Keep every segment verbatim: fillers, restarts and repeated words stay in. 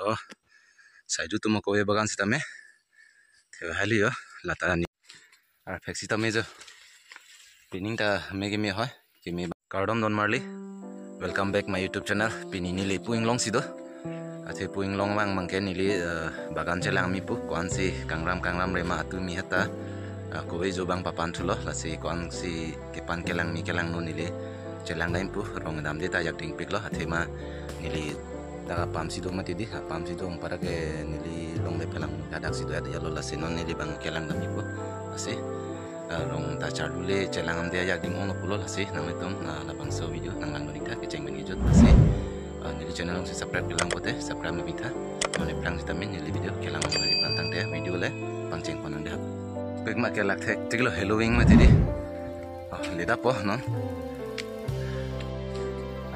Oh, saidu atum kove bagan sitame. Thevahali yo, lata ni. Arphek sitame jo. Pining ta me keme hoi, keme ba-, kardom don marli. Welcome back my YouTube channel. Pini neli Pu Inglong si do. Athe Pu Inglong vang abangke neli, eh, bagan chelangmi pu, ko-ansi kangram kangram rema atu mi heta, eh, kove jo abang papan thulo, lasi ko-ansi kepan kelangmi kelangno neli chelang dam pu, rong damde ta ajak dingpiklo, athema neli ta apam si do mati di, apam si do ong para ke neli longle phelang hadak si do ya lo, lasi non neli abang kelang damji pu. Lasi, ah, rong ta charlule chelang damde ajak ding onglo pulo, lasi nanglitum, ah, labangso video nanglangdun ik tha kecheng pen kejut, lasi, ah, neli channel along si subscribe kelang pote subscribe nang ik tha. Non eplang sitame neli video kelang nang ik pantang te video le pangcheng pon nang dehap. Pek ma kelak thektik lo, halloween mati di. Oh, leda po non.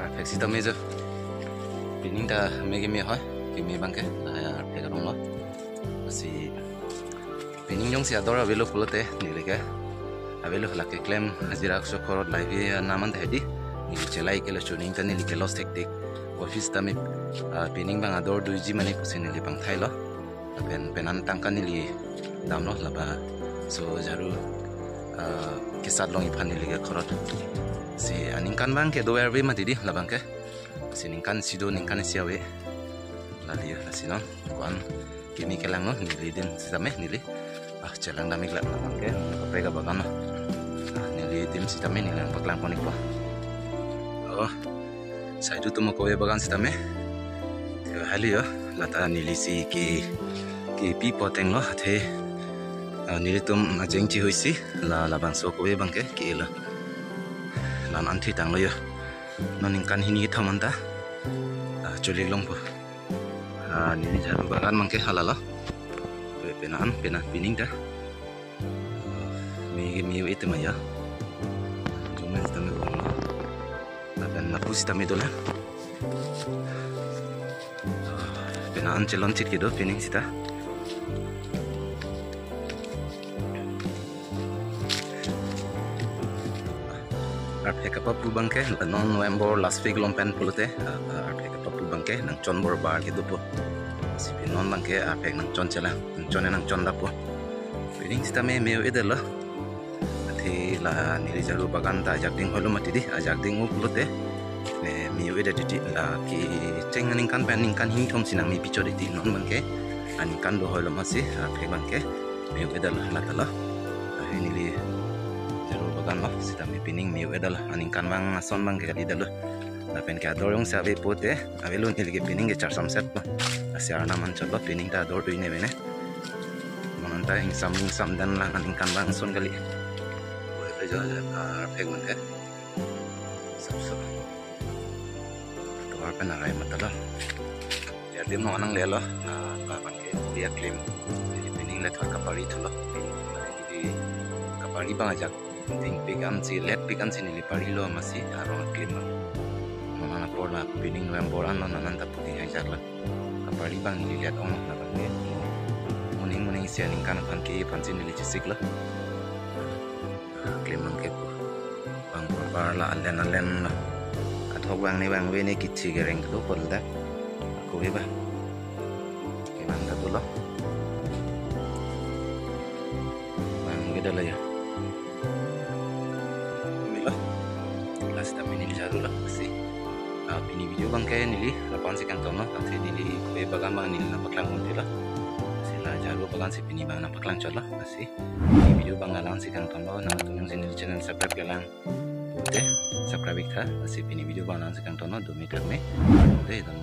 Arphek sitame jo. Pining ta me keme hoi, keme abangke, la arphek arong lo. Lasi pining jongsi ador avelo pulote, neli ke avelo, lake klem hajira so khorot live ya naman hedi. Neli chelai ke lo chuning ta neli ke loss thektik. Office tame, ah, pining abang ador doji mane pusi neli pangthai lo. Pen penan tangka neli damlo labangso jharu, ah, kesat longji aphan neli ke khorot. Si aningkan abangke do-er ave mati di labangke. Si ningkan isi do, ningkan isi ave. Lali yo, lasi non. Ko-an keme kelangno neli adim sitame neli, ah, chelang dam ik la abangke, kaprek abagan lo. Ah, neli adim sitame neli nangpaklang pon ik po. Oh, saidu atum kove bagan sitame. Thevahali yo, lata neli si ke, kepi poteng lo, athe, ah, nelitum ajeng chihui si, la, labangso kove abangke, ke lo. La-an thi tanglo yo. Non ningkan hini kethom anta, ah, cholik long po. Ah, neli jharu bagan abangke hala lo. Pe-, penan, penan pining ta. Ah, me, me-o-et ma ya. Jumai sitame bong lo. Lapen lapu sitame dolang. Ah, penan chelon chit kedo pining sita. Arphek apapu abangke, non November last week along pen pulote, ah, ah, arphek apapu abangke nangchon bor bar kedo po. Si pinon abangke arphek nangchon chelang, nangchon nangchon dap po. Pining sitame me-o-et lo. Athe la neli jharu bagan ta ajak ding hoi lo mati di, ajak ding-o pulote. Me, me-o-et titi, la kecheng aningkan pen ningkan hini kethom si nangmepi chot titi, non abangke aningkan do hoi lo masi, arphek abangke me-o-et lo, lata lo. Ah, neli jharu bagan lo, sitame pining me-o-et lo, aningkan abang ason abangke kali dalo. Lapen ke ador jongsi ave pote, avelo neli ke pining ke charsamset po. Lasi arnam an chot lo, pining ta ador do-ik ne mene. Non anta ingsam ingsam dan lang aningkan abang ason kali. Oi, oi, jo, jo, arphek abangke. Sap, sap. Tovar pen arai matalo. Ya, adim non nanglelo. Ah, abangke, oh ya, klim. Jadi pining le thor kapari thulo. Pining di kapari abang ajak. Dingpik ansi, letpik ansi neli parilo masi, arong klim abang. Non apor la pining November an lo, non anta puding ajak la. Kapari abang neli let ong lo, labangke. Moning moning si aningkan aphan ke aphan si neli chesik lo. Klim abangke pu. Bang bar la alen alen lo. Athok abang ne abang ave ne kichi kereng kedo pol dak. Ako ave ba. Ke abang ta dolo. Abang ave dolo ya. Milo. Lasi tame neli jharu lo si. Ah, pini video abangke neli la-an si kangton lo. Athe neli kove bagan abang neli nangpaklang ponte lo. Si la jharu bagan si pini abang nangpaklang chot lo. Lasi pini video abang la-an si kangton lo. Nangtum jongsi neli channel subscribe kelang pote subscribe ik tha. Lasi pini video abang la-an si kangton lo. Dome thakme. Dome.